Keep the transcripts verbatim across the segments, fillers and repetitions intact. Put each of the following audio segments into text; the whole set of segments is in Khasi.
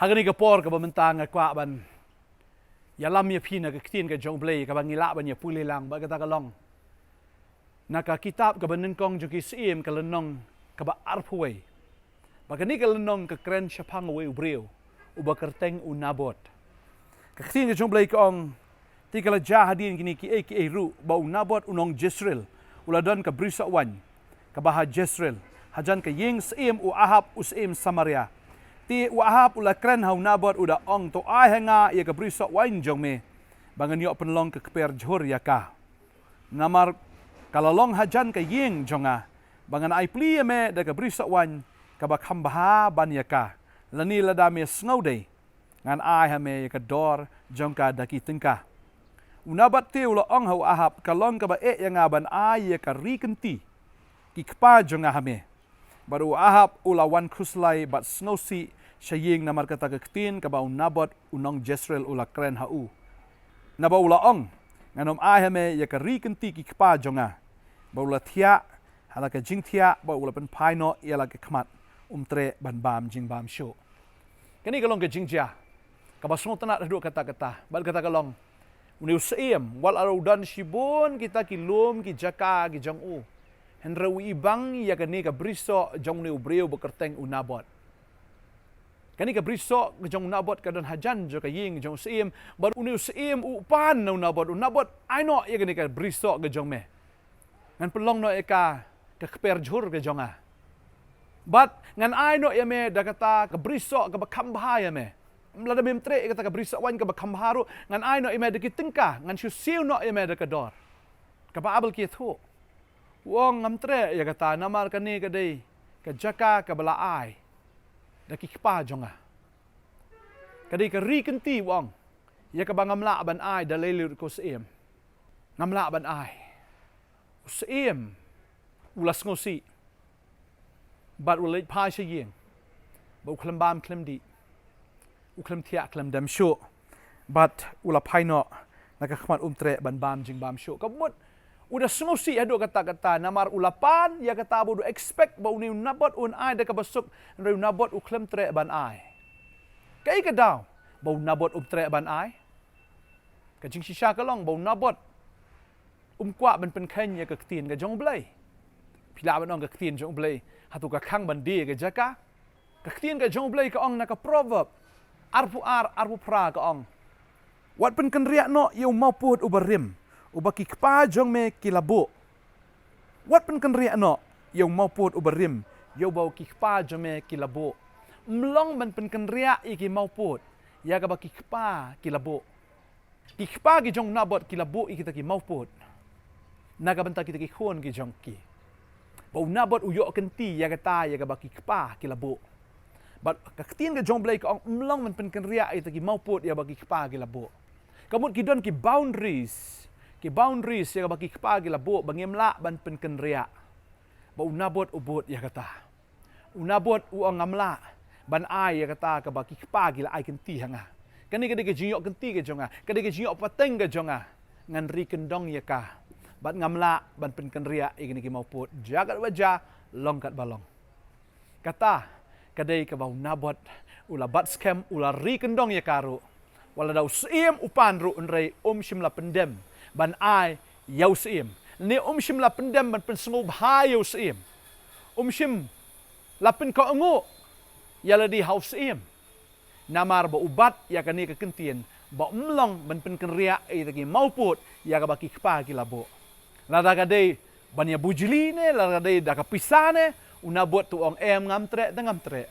Ha kane ka por kaba mynta nga kwah ban ïalam ïa phi na ka ktien ka jong U Blei kaba ngi lah ban ïa pule lang, bad kata ka long na ka kitab kaba nyngkong jong ki Syiem ka lynnong kaba arphew wei. Bad kane ka lynnong ka kren shaphang uwei u briew uba kyrteng u Nabot. Ka ktien ka jong U Blei ka ong, te ka la jia hadien kine kiei kiei ruh ba u Nabot u nong Jesreel u la don ka brisoh waiñ kaba ha Jesreel, hajan ka ïing syiem u Ahab u syiem Samaria. Te u Ahab u la kren ha u Nabot, u da ong, to ai ha nga ïa ka brisoh waiñ jong me, ba ngan ïoh pynlong ka kper jhur ïa ka. Namar ka la long hajan ka ïing jong nga, ba ngan ai plie ïa me da ka brisoh waiñ kaba kham bha ban ïa ka, lane lada me sngew dei, ngan ai ha me ïa ka dor jong ka da ki tyngka. U Nabot te u la ong ha u Ahab, ka long kaba eh ïa nga ban ai ïa ka ri kynti ki kpa jong nga ha me. Bad u Ahab u la wan khuslai bad sngewsih sha ïing namar kata ka ktien kaba u Nabot u nong Jesreel u la kren ha u. Naba u la ong, ngan ym ai ha me ïa ka ri kynti ki kpa jong nga. Bad u la thiah, ha la ka jingthiah bad u la pynphai noh ïa la ka khmat, um treh ban bam jingbam shuh. Kane ka long ka jingjia kaba sngewtynnat haduh katta katta. Bad kata ka long, une u syiem, wat la u don shibun kita ki lum ki jaka ki jong u, hynrei u ibang ïa kane ka brisoh jong une u briew ba kyrteng u Nabot. Kane ka brisoh ka jong u Nabot ka don hajan jong ka ïing jong u syiem. Bad une u syiem u pan na u Nabot, u Nabot, ai noh ïa kane ka brisoh ka jong me, ngan pynlong noh ïa ka ka kper jhur ka jong nga. Bad ngan ai noh ïa me da kata ka brisoh kaba kham bha ïa me. Lada mem treh ïa kata ka brisoh waiñ kaba kham bha ruh, ngan ai noh ïa me da ki tyngka, ngan shu siew noh ïa me da ka dor. Kaba abl ki thuh. U ong, ngam treh ïa kata, namar kane ka dei ka jaka kaba la ai da ki kpa jong nga. Ka dei ka ri kynti, u ong, ïa kaba ngam lah ban ai da lei lut ko syiem. Ngam lah ban ai. U syiem u la sngewsih bad u la leit phai sha ïing. Bad u khlem bam khlem dih, u khlem thiah khlem dem shuh, bad u la phai noh na ka khmat, um treh ban bam jingbam shuh. Ka mut u da sngewsih haduh katta katta namar u la pan ïa kata ba u da expect ba une u Nabot un ai da kaba suk, hynrei u Nabot u khlem treh ban ai. Kaei ka daw ba u Nabot um treh ban ai? Ka jingshisha ka long ba u Nabot um kwah ban pynkheiñ ïa ka ktien ka jong U Blei. Phi lah ban ong ka ktien jong U Blei, hato ka khang ban die ka jaka? Ka ktien ka jong U Blei ka ong na ka Proverb arphew ar, arphew phra ka ong, wat pynkynriah noh ïa u mawpud uba rim, uba ki kpa jong me ki la buh. Wat pynkynriah noh ïa u mawpud uba rim, ïa uba ki kpa jong me ki la buh. Ym long ban pynkynriah ïa ki mawpud ïa kaba ki kpa ki la buh. Ki kpa ki jong u Nabot ki la buh ïa kita ki mawpud na ka bynta kita ki khun ki jong ki. Ba u Nabot u ïoh kynti ïa kata ïa kaba ki kpa ki la buh. Bad ka ktien ka jong U Blei ka ong, ym long ban pynkynriah ïa kita ki mawpud ïa ba ki kpa ki la buh. Ka mut ki don ki boundaries, ki boundaries ïa kaba ki kpa ki la buh ba ngim lah ban pynkynriah. Ba u Nabot u bud ïa kata. U Nabot u ong, ngam lah ban ai ïa kata kaba ki kpa ki la ai kynti ha nga. Kane ka dei ka jingïoh kynti ka jong nga, ka dei ka jingïoh pateng ka jong nga. Ngan ri kyndong ïa ka, bad ngam lah ban pynkynriah ïa kine ki mawpud. Jaka ba jia, long kat ba long. Kata ka dei kaba u Nabot u la bat skhem, u la ri kyndong ïa ka ruh. Wat la da u syiem u pan ruh, hynrei um shym la pyndem ban ai ïa u syiem, ne um shym la pyndem ban pynsngewbha ïa u syiem. Um shym la pynkohnguh ïa lade ha u syiem. Namar ba u bat ïa kane ka ktien ba ym long ban pynkynriah ïa kita ki mawpud ïa kaba ki kpa ki la buh. Lada ka dei ban ïa bujli ne, lada ka dei da ka pisa ne, u Nabot u ong, em, ngam treh te ngam treh.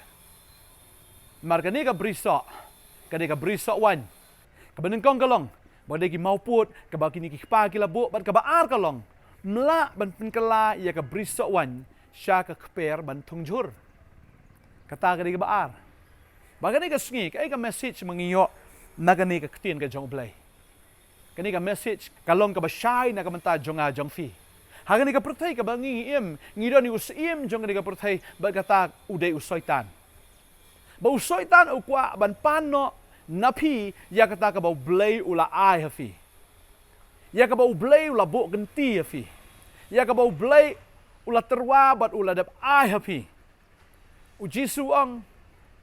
Namar kane ka brisoh ka dei ka brisoh waiñ. Kaba nyngkong ka long ba dei ki mawpud kaba kine ki kpa ki la buh, bad kaba ar ka long, ym lah ban pynkylla ïa ka brisoh waiñ sha ka kper ban thung jhur. Kata ka dei kaba ar. Ba kane ka sngi, kaei ka message ma ngi ïoh na kane ka ktien ka jong U Blei? Kane ka message ka long kaba shai na ka bynta jong nga jong phi. Ha kane ka pyrthei kaba ngi im, ngi don ïa u syiem jong kane ka pyrthei, bad kata u dei u Soitan. Ba u Soitan u kwah ban pan noh na phi ïa kata kaba U Blei u la ai ha phi, ïa kaba U Blei u la buh kynti ha phi, ïa kaba U Blei u la tyrwa bad u la dep ai ha phi. U Jisu u ong,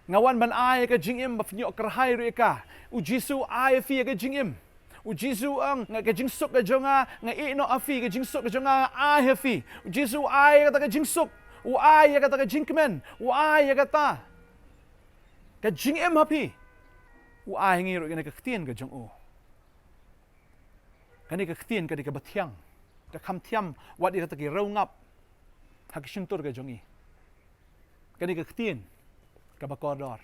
Nga wan ban ai ka jingim ba phin ïoh kyrhai ruh ïa ka. U Jisu u ai ha phi ïa ka jingim. U Jisu u ong, nga, ka jingsuk ka jong nga, nga ïehnoh ha phi, ka jingsuk ka jong nga, nga ai ha phi. U Jisu u ai ïa kata ka jingsuk, u ai ïa kata ka jingkmen, u ai ïa kata ka jingim ha phi. U ai ha ngi ruh ïa kane ka ktien ka jong u. Kane ka ktien ka dei kaba thiang, ka kham thiam wat ïa kata ki riew ngap ha ki shyntur ka jong ngi. Kane ka ktien kaba kordor.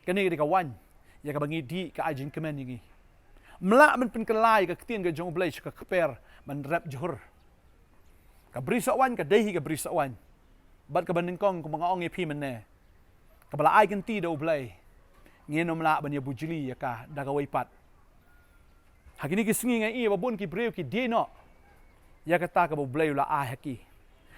Kane ka dei ka waiñ ïa kaba ngi dih, ka ai jingkmen ïa ngi. Ym lah ban pynkylla ïa ka ktien ka jong U Blei sha ka kper ban rep jhur. Ka brisoh waiñ ka dei hi ka brisoh waiñ. Bad kaba nyngkong kumba nga ong ïa phi mynne, kaba la ai kynti da U Blei, ngin ym lah ban ïa bujli ïa ka da kawei pat. Ha kine ki sngi nga ïohi ba bun ki briew ki die noh ïa kata kaba U Blei u la ai ha ki.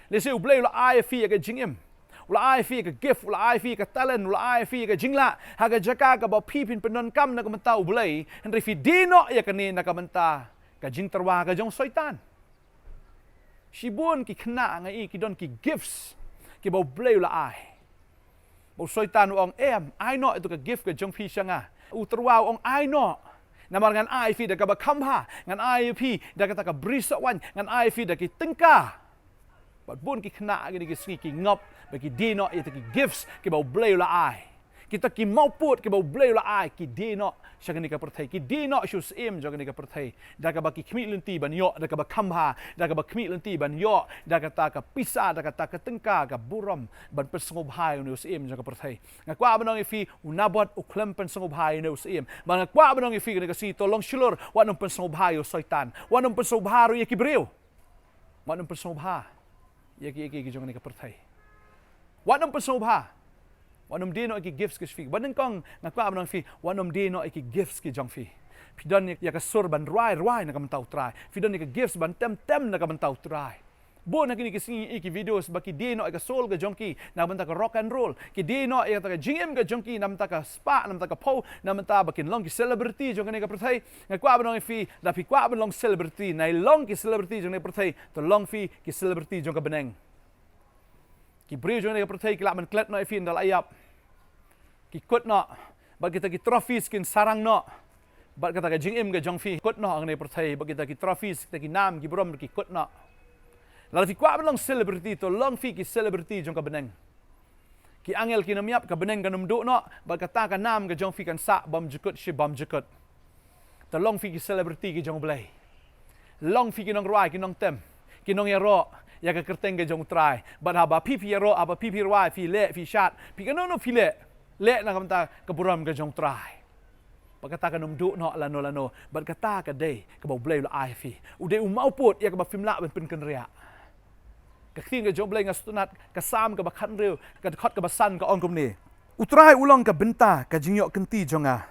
Lehse U Blei u la ai ha phi ïa ka jingim, u la ai ha phi ïa ka gift, u la ai ha phi ïa ka talent, u la ai ha phi ïa ka jinglah ha ka jaka kaba phi phin pyndonkam na ka bynta U Blei, hynrei phi die noh ïa kane na ka bynta ka jingtyrwa ka jong u Soitan. Shibun ki khynnah nga ïohi ki don ki gifts kiba U Blei u la ai. Ba u Soitan u ong, em, ai noh ïa tu ka gift ka jong phi sha nga. U tyrwa u ong, ai noh. Namar ngan ai ïa phi da kaba kham bha, ngan ai ïa phi da kata ka brisoh waiñ, ngan ai ïa phi da ki tyngka. Bad bun ki khynnah ha kine ki sngi ki ngop ba ki die noh ïa tu ki gifts kiba U Blei u la ai. Kita ki mawpud kiba U Blei u la ai, ki die noh sha kane ka pyrthei, ki die noh sha u syiem jong kane ka pyrthei. Da kaba ki khmih lynti ban ïoh da kaba kham bha, da kaba khmih lynti ban ïoh da kata ka pisa, da kata ka tyngka, ka burom, ban pynsngewbha ïa une u syiem jong ka pyrthei. Nga kwah ban ong ïa phi, u Nabot u khlem pynsngewbha ïa une u syiem. Bad nga kwah ban ong ïa phi kane ka sngi, to long shlur, wat nym pynsngewbha ïa u Soitan, wat nym pynsngewbha ruh ïa ki briew. Wat nym pynsngewbha ïa ki, ïa ki, ïa ki jong kane ka pyrthei. Wat nym pynsngewbha. Wat nym die noh ïa ki gifts ki jong phi. Bad nyngkong nga kwah ban ong ïa phi, wat nym die noh ïa ki gifts ki jong phi. Phi don ïa, ïa ka sur ban rwai, rwai na ka bynta U Trai. Phi don ïa ka gifts ban tem, tem na ka bynta U Trai. Bun ha kine ki sngi ïa ki videos ba ki die noh ïa ka soul ka jong ki na ka bynta ka rock and roll. Ki die noh ïa kata ka jingim ka jong ki na ka bynta ka spah, na ka bynta ka phew, na ka bynta ba kin long ki celebrity jong kane ka pyrthei. Nga kwah ban ong ïa phi, lada phi kwah ban long celebrity, nai long ki celebrity jong kane ka pyrthei, to long phi ki celebrity jong ka bneng. Ki briew jong kane ka pyrthei ki lah ban klet noh ïa phi ynda la ïap. Ki kut noh bad kita ki trophies, kin sarang noh bad kata ka jingim ka jong phi. Kut noh ha kane ka pyrthei bad kita ki trophies, kita ki nam ki burom ki kut noh. Lada phi kwah ban long celebrity, to long phi ki celebrity jong ka bneng. Ki angel kin ym ïap, ka bneng kan ym duh noh, bad kata ka nam ka jong phi kan sah bymjukut shi bymjukut. To long phi ki celebrity ki jong U Blei. Long phi ki nongrwai, ki nongtem, ki nongïaroh ïa ka kyrteng ka jong U Trai. Bad haba phi, phi ïaroh, haba phi, phi rwai, phi leh, phi shad, phi kano kano phi leh, leh na ka bynta ka burom ka jong U Trai. Bad kata kan ym duh noh lano lano. Bad kata ka dei kaba U Blei u la ai ha phi. U dei u mawpud ïa kaba phim lah ban pynkynriah. Ka ktien ka jong U Blei, nga sngewtynnat ka Salm kaba khathynriew, ka dkhot kaba san, ka ong kumne: U Trai u long ka bynta ka jingïoh kynti jong nga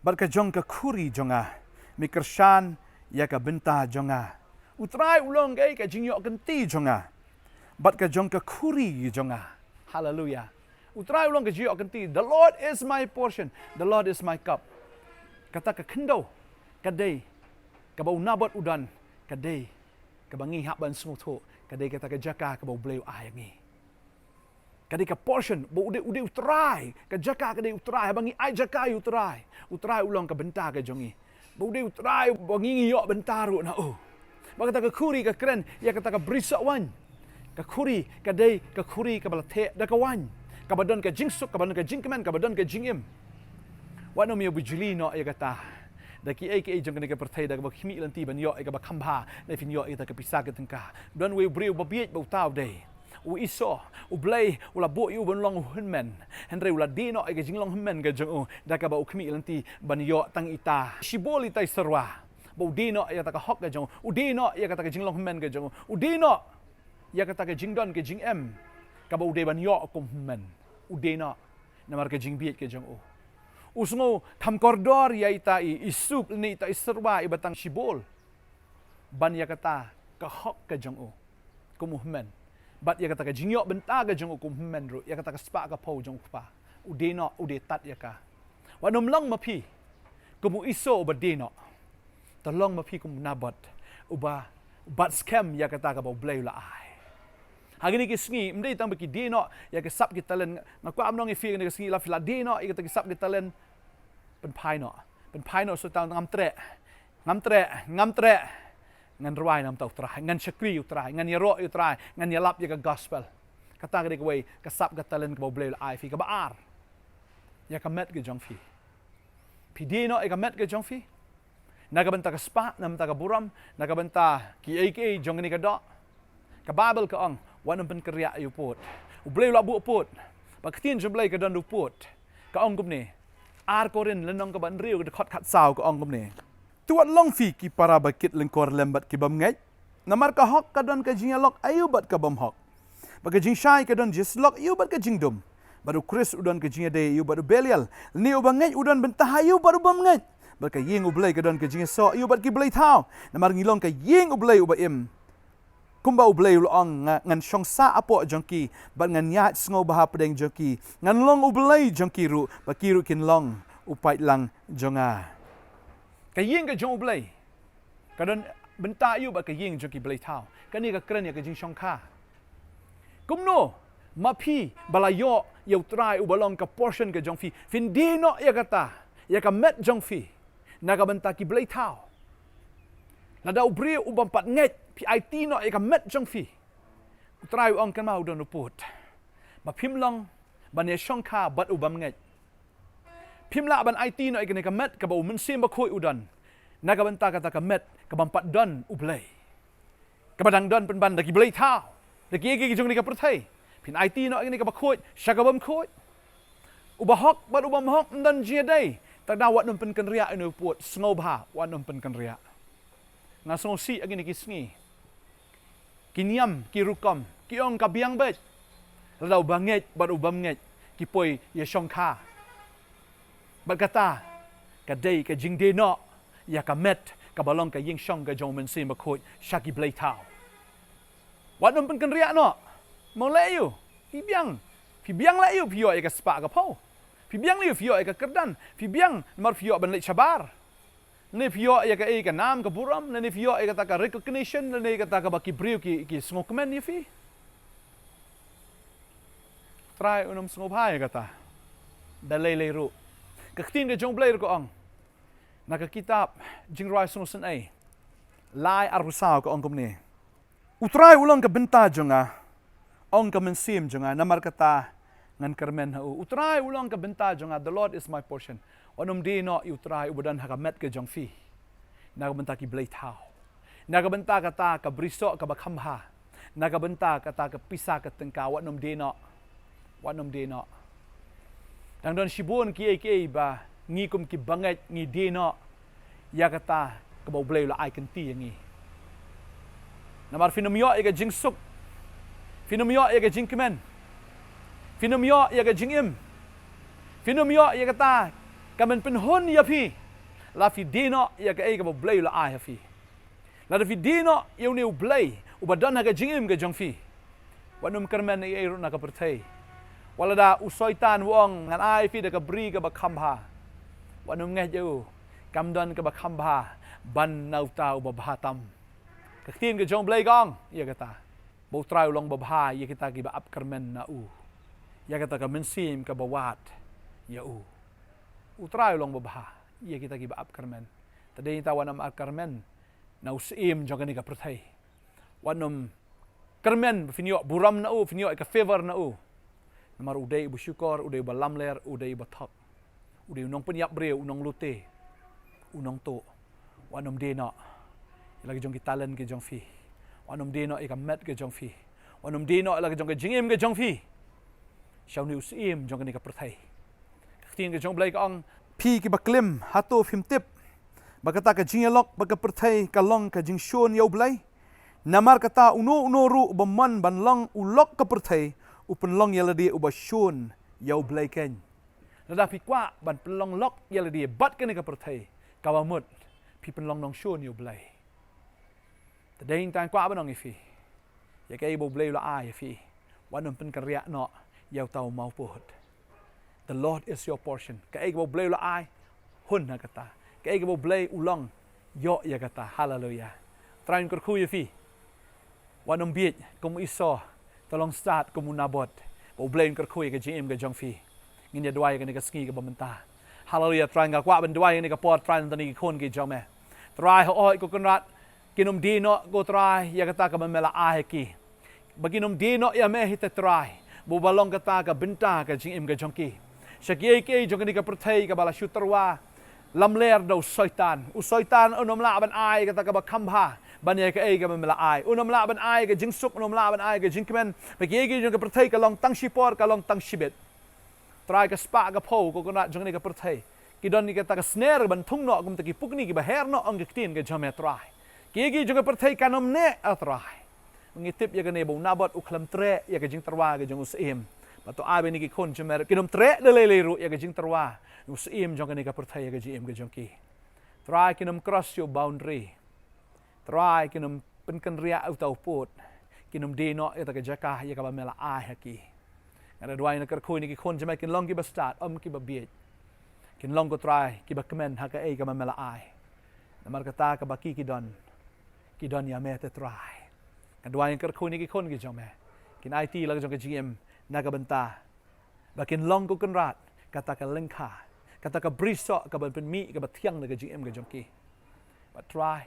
bad ka jong ka khuri jong nga. Me kyrshan ïa ka bynta jong nga. U Trai u long ka, ka jingïoh kynti jong nga bad ka jong ka khuri jong nga. Haleluia. U Trai u long ka jingïoh kynti. The Lord is my portion, the Lord is my cup. Kata ka khyndew ka dei kaba u Nabot u don, ka dei kaba ngi hap ban sngewthuh, ka dei kata ka jaka kaba U Blei u ai ïa ngi. Ka dei ka portion ba u dei, u dei U Trai, ka jaka ka dei U Trai, haba ngi ai jaka ïa U Trai, U Trai u long ka bynta ka jong ngi. Ba u dei U Trai ba ngi, ngi ïoh bynta ruh na u. Ba kata ka khuri ka kren ïa kata ka brisoh waiñ. Ka khuri ka dei ka khuri kaba la theh da ka waiñ, kaba don ka jingsuk, kaba don ka jingkmen, kaba don ka jingim. Wat nym ïa bujli noh ïa kata da kiei kiei jong kane ka pyrthei, da kaba khmih lynti ban ïoh ïa kaba kham bha, ne phin ïoh ïa kata ka pisa ka tyngka. Don uwei u briew babieit ba uta u dei u Esau. U Blei u la buh ïa u ban long u hynmen, hynrei u la die noh ïa ka jinglong hynmen ka jong u da kaba u khmih lynti ban ïoh tang ita shibul, ita i syrwa. Ba u die noh ïa kata ka hok ka jong u, u die noh ïa kata ka jinglong hynmen ka jong u, u die noh ïa kata ka jingdon ka jingem kaba u dei ban ïoh kum hynmen. U die noh namar ka jingbieit ka jong u. U sngew kham kordor ïa ita i, i sup lane ita i syrwa iba tang shibul ban ïa kata ka hok ka jong u kum u hynmen, bad ïa kata ka jingïoh bynta ka jong u kum u hynmen ruh, ïa kata ka spah ka phew jong u kpa. U die noh, u die tad ïa ka. Wat nym long ma phi kum u Esau uba die noh. To long ma phi kum u Nabot uba bat skhem ïa kata kaba U Blei u la ai. Ha kine ki sngi, ym dei tang ba ki die noh ïa ki sap ki talent. Nga kwah ban ong ïa phi kine ki sngi, la phi la die noh ïa kita ki sap ki talent, pynphai noh. Pynphai noh, sa tang ngam treh. Ngam treh, ngam treh. Ngan rwai namar U Trai, ngan shakri U Trai, ngan ïaroh U Trai, ngan ïalap ïa ka gospel. Kata ka dei kawei ka sap ka talent kaba U Blei u la ai phi. Kaba ar, ïa ka met ka jong phi. Phi die noh ïa ka met ka jong phi na ka bynta ka spah, na ka bynta ka burom, na ka bynta kiei kiei jong kane ka doh. Ka Baibl ka ong, wat nym pynkynriah ïa u pud. U Blei u la buh pud. Bad ka ktien jong U Blei ka don u pud. Ka ong kumne. Ar Korinth lynnong kaba hynriew, ka dkhot khatsaw, ka ong kumne. To wat long phi ki para ba kit lyngkor lem bad ki bymngeit. Namar ka hok ka don ka jingïalok ïa u bad ka bymhok, bad ka jingshai ka don jingsyllok ïa u bad ka jingdum. Bad U Khrist u don ka jingïadei ïa u bad u Belial, lane u bangeit u don bynta ha ïa u bad u bymngeit. Bad ka ïing U Blei ka don ka jingïasoh ïa u bad ki blei thaw. Namar ngi long ka ïing U Blei uba im. Kumba U Blei u la ong, nga, ngan shong sah hapoh jong ki, bad ngan ïaid sngewbha hapdeng jong ki. Ngan long U Blei jong ki ruh, bad ki ruh kin long u paidlang jong nga. Ka ïing ka jong U Blei ka don bynta ïa u bad ka ïing jong ki blei thaw. Kane ka kren ïa ka jingshongkha. Kumno ma phi ba la ïoh ïa U Trai uba long ka portion ka jong phi, phin die noh ïa kata, ïa ka met jong phi, na ka bynta ki blei thaw? Lada u briew u bym pat ngeit, phi aiti noh ïa ka met jong phi. U Trai u ong, kynmaw, u don u pud. Ma phim long ban ïashongkha bad u bymngeit. Phim lah ban aiti noh ïa kane ka met kaba U Mynsiem Bakhuid u don, na ka bynta kata ka met ka bym pat don U Blei, kaba dang don pynban da ki blei thaw, da kiei kiei ki jong kane ka pyrthei. Phin aiti noh ïa kane kaba khuid sha ka bym khuid. Uba hok bad u bym hok ym don jingïadei. Te wat nym pynkynriah ïa une u pud, sngewbha wat nym pynkynriah. Nga sngewsih ha kine ki sngi, ki niam ki rukom ki ong ka biang beit. Lada u bangeit bad u bymngeit ki poi ïashongkha. Bad kata ka dei ka jingdie noh ïa ka met kaba long ka ïingshong ka jong U Mynsiem Bakhuid sha ki blei thaw. Wat nym pynkynriah noh. Mo leh ïa u, phi biang. Phi biang leh ïa u, phi ïoh ïa ka spah ka phew. Phi biang leh ïa u, phi ïoh ïa ka kyrdan. Phi biang namar phi ïoh ban leit shabar. Lane phi ïoh ïa kaei, ka nam ka burom, lane phi ïoh ïa kata ka recognition, lane kata kaba ki briew ki, ki sngewkmen ïa phi. Trai un ym sngewbha ïa kata. Da lei lei ruh. Ka ktien ka jong U Blei ruh ka ong, na ka kitab Jingrwai Sngewsynei lai arphew saw, ka ong kumne. U Trai u long ka bynta jong nga, ong ka mynsiem jong nga, namar kata ngan kyrmen ha u. U Trai u long ka bynta jong nga, the Lord is my portion. Wat nym die noh ïa U Trai uba don ha ka met ka jong phi, na ka bynta ki blei thaw, na ka bynta kata ka brisoh kaba kham bha, na ka bynta kata ka pisa ka tyngka. Wat nym die noh. Wat nym die noh. Dang don shibun kiei kiei ba ngi kum ki bangeit ngi die noh ïa kata kaba U Blei u la ai kynti ïa ngi. Namar phin ym ïoh ïa ka jingsuk, phin ym ïoh ïa ka jingkmen, phin ym ïoh ïa ka jingim, phin ym ïoh ïa kata ka men pynhun ïa phi, la phi die noh ïa kaei kaba U Blei u la ai ha phi. Lada phi die noh ïa une U Blei uba don ha ka jingim ka jong phi, wat nym kyrmen ei ei ruh na ka pyrthei. Wat lada u Soitan u ong, ngan ai phi da ka bri kaba kham bha, wat nym ngeit ïa u. Kam don kaba kham bha ban na uta uba bha tam. Ka ktien ka jong U Blei ka ong ïa kata, ba U Trai u long babha ïa kita kiba ap kyrmen na u, ïa kata ka mynsiem kaba wad ïa u. U Trai u long babha ïa kita kiba ap kyrmen. Te dei nangta wat nym ap kyrmen na u syiem jong kane ka pyrthei. Wat nym kyrmen ba phin ïoh burom na u, phin ïoh ïa ka favor na u. Namar u dei uba shukor, u dei uba lamler, u dei uba thok, u dei u nongpynïap briew, u nonglute, u nongtuh. Wat nym die noh ïa la ki jong ki talent ki jong phi. Wat nym die noh ïa ka met ki jong phi. Wat nym die noh ïa la ki jong ki jingim ki jong phi sha une u syiem jong kane ka pyrthei. Ka ktien ka jong U Blei ka ong, phi kiba klim, hato phim tip ba kata ka jingïalok bad ka pyrthei ka long ka jingshun ïa U Blei? Namar kata uno uno ruh uba mon ban long u lok ka pyrthei, u pynlong ïa lade uba shun ïa U Blei keiñ. Lada phi kwah ban pynlong lok ïa lade bad kane ka pyrthei, kaba mut phi pynlong nongshun ïa U Blei. Te dei nangta kwah ban ong ïa phi, ïa kaei ba U Blei u la ai ïa phi, wat nym pynkynriah noh ïa uta u mawpud. The Lord is your portion. Kaei kaba U Blei u la ai, hun ha kata. Kaei kaba U Blei u long, ïoh ïa kata. Haleluia. Trai un kyrkhu ïa phi. Wat nym bieit kum u Esau. Ka long stad kum u Nabot. Ba U Blei un kyrkhu ïa ka jingim ka jong phi. Ngin ïa duwai ïa kane ka sngi kaba mynta. Haleluya, Trai, nga kwah ban duwai ïa kane ka por, Trai, na bynta ki khun ki jong me. Trai, hooid, ko Kynrad, kin ym die noh, ko Trai, ïa kata kaba me la ai ha ki. Ba kin ym die noh ïa me hi te, Trai. Ba u ba long kata ka bynta ka jingim ka jong ki. Sha kiei kiei jong kane ka pyrthei kaba la shu tyrwa lamler da u Soitan. U Soitan un ym lah ban ai kata kaba kham bha ban ïa kaei kaba me la ai. Un ym lah ban ai ka jingsuk, un ym lah ban ai ka jingkmen. Ba kiei kiei jong ka pyrthei ka long tang shipor, ka long tang shibit. Trai, ka spah ka phew, ko Kynrad, jong kane ka pyrthei, ki don ïa kata ka sner ban thung noh kum kita ki pukni kiba her noh, ong ka ktien ka jong me, Trai. Kiei kiei jong ka pyrthei kan ym neh, ah Trai. Ngi tip ïa kane ba u Nabot u khlem treh ïa ka jingtyrwa ka jong u syiem. Bad to ai ba kine ki khun jong me ruh kin ym treh da lei lei ruh ïa ka jingtyrwa u syiem jong kane ka pyrthei ïa ka jingim ka jong ki. Trai, kin ym cross ïa u boundary. Trai, kin ym pynkynriah ïa uta u pud. Kin ym die noh ïa kata ka jaka ïa kaba me la ai ha ki. Nga da duwai, nga da kyrkhu ïa kine ki khun jong me kin long kiba stad, ym kiba bieit. Kin long, ko Trai, kiba kmen ha kaei kaba me la ai. Namar kata kaba ki, ki don, ki don ïa me te, Trai. Nga da duwai, nga da kyrkhu ïa kine ki khun ki jong me. Kin aiti la ka jong ka jingim na ka bynta ba kin long, ko Kynrad, kata ka lyngkha, kata ka brisoh kaban pynmih kaba thiang na ka jingim ka jong ki. Bad Trai,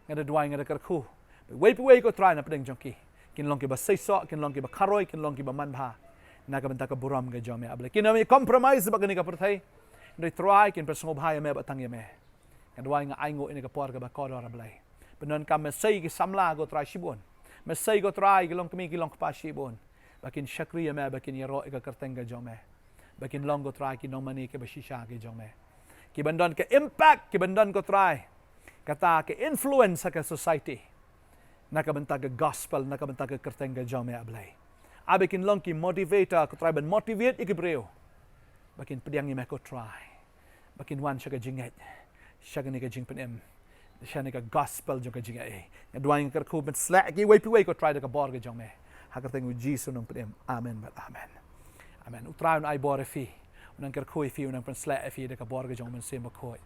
nga da duwai, nga da kyrkhu ba iwei pa iwei, ko Trai, na pdeng jong ki kin long kiba seisoh, kin long kiba kharoi, kin long kiba manbha na ka bynta ka burom ka jong me, ah Blei. Kin ym compromise bad kane ka pyrthei. Hynrei Trai, kin pynsngewbha ïa me bad tang ïa me. Nga da duwai, nga ainguh ïa kane ka por kaba kordor, ah Blei. Pyndonkam me sei ki samla, ko Trai, shibun. Me sei, ko Trai, ki longkmie ki longkpa shibun. Ba kin shakri ïa me, ba kin ïaroh ïa ka kyrteng ka jong me. Ba kin long, ko Trai, ki nongmane kiba shisha ki jong me. Kiban don ka impact, kiban don, ko Trai, kata ka influence ha ka society. Na ka bynta ka gospel, na ka bynta ka kyrteng ka jong me, ah Blei. Ai ba kin long ki motivator, ko Trai, ban motivate ïa ki briew. Ba kin pdiang ïa me, ko Trai. Ba kin wan sha ka jingngeit, sha kane ka jingpynim, sha kane ka gospel jong ka jingaiei. Nga da duwai, nga da kyrkhu, pynsleh ïa ki iwei pa iwei, ko Trai, da ka bor ka jong me. Ha ka kyrteng u Jisu u nongpynim. Amen bad amen. Amen. U Trai un ai bor ïa phi. Un nang kyrkhu ïa phi, un nang pynsleh ïa phi da ka bor ka jong u Mynsiem Bakhuid.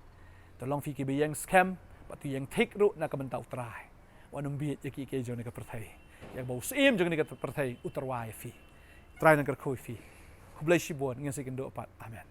To long phi kiba ïeng skhem bad to ïeng thik ruh na ka bynta u Trai. Wat nym bieit ïa kiei kiei jong kane ka pyrthei. Ïa kaba u syiem jong kane ka pyrthei u tyrwa ïa phi. U Trai un nang kyrkhu ïa phi. Khublei shibun, ngin sa ïakynduh pat. Amen.